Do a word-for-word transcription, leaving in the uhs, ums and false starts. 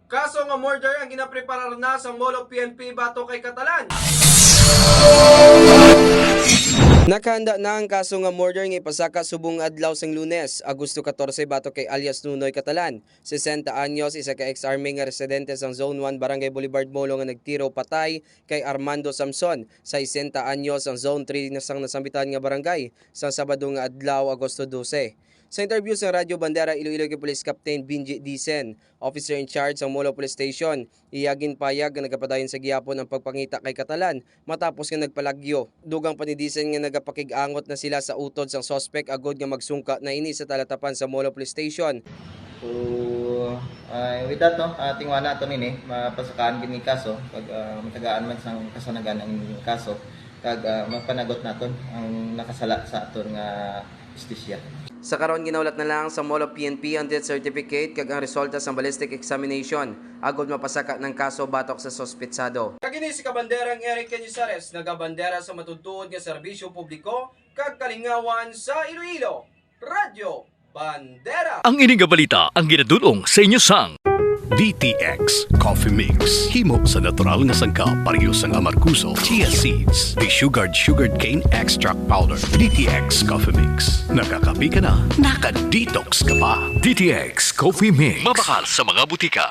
Kaso nga murder ang ginapreparar na sa Molo P N P batok kay Catalan. Nakahanda na ang kaso nga murder nga ipasaka subong adlaw sang Lunes, Agosto katorse, batok kay alias Nunoy Catalan, sesenta anyos, isa ka ex-army nga residente sang Zone one, Barangay Boulevard, Molo, nga nagtiro patay kay Armando Samson, sesenta anyos, sang Zone three na sang nasambitan nga barangay, sang Sabado nga adlaw, Agosto dose. Sa interview sa Radyo Bandera Iloilo kay Police Captain Benji Dicen, officer in charge sang Molo Police Station, iya ginpayag nga nagapadayon sa gihapon ang pagpangita kay Catalan matapos nga nagpalagyo. Dugang pa ni Dicen nga nagapakig-angot na sila sa utod sang suspek agod nga magsungka na ini sa talatapan sa Molo Police Station. So, uh, with that, no, uh, tingwa nato nini, mapasakaan gid ni kaso, pag uh, matagaan man sang kasanagan ang kaso, kag uh, mapanagot naton ang nakasala sa aton nga hustisya. Sa karon, ginaulat na lang sa Molo P N P ang death certificate kag ang resulta sang ballistic examination agod mapasaka ng kaso batok sa suspetsado. Kag ini si Kabanderang Eric Cañizares, nagabandera sa matutuod nga serbisyo publiko kag kalingawan sa Iloilo. Radyo Bandera. Ang ini nga balita ang ginadul-ong sa inyo sang D T X Coffee Mix. Himo sa natural nga sangkap, pareho sang amargoso, chia seeds, desugared sugarcane extract powder. D T X Coffee Mix. Nakakape ka na, naka-detox ka pa. D T X Coffee Mix. Mabakal sa mga butika.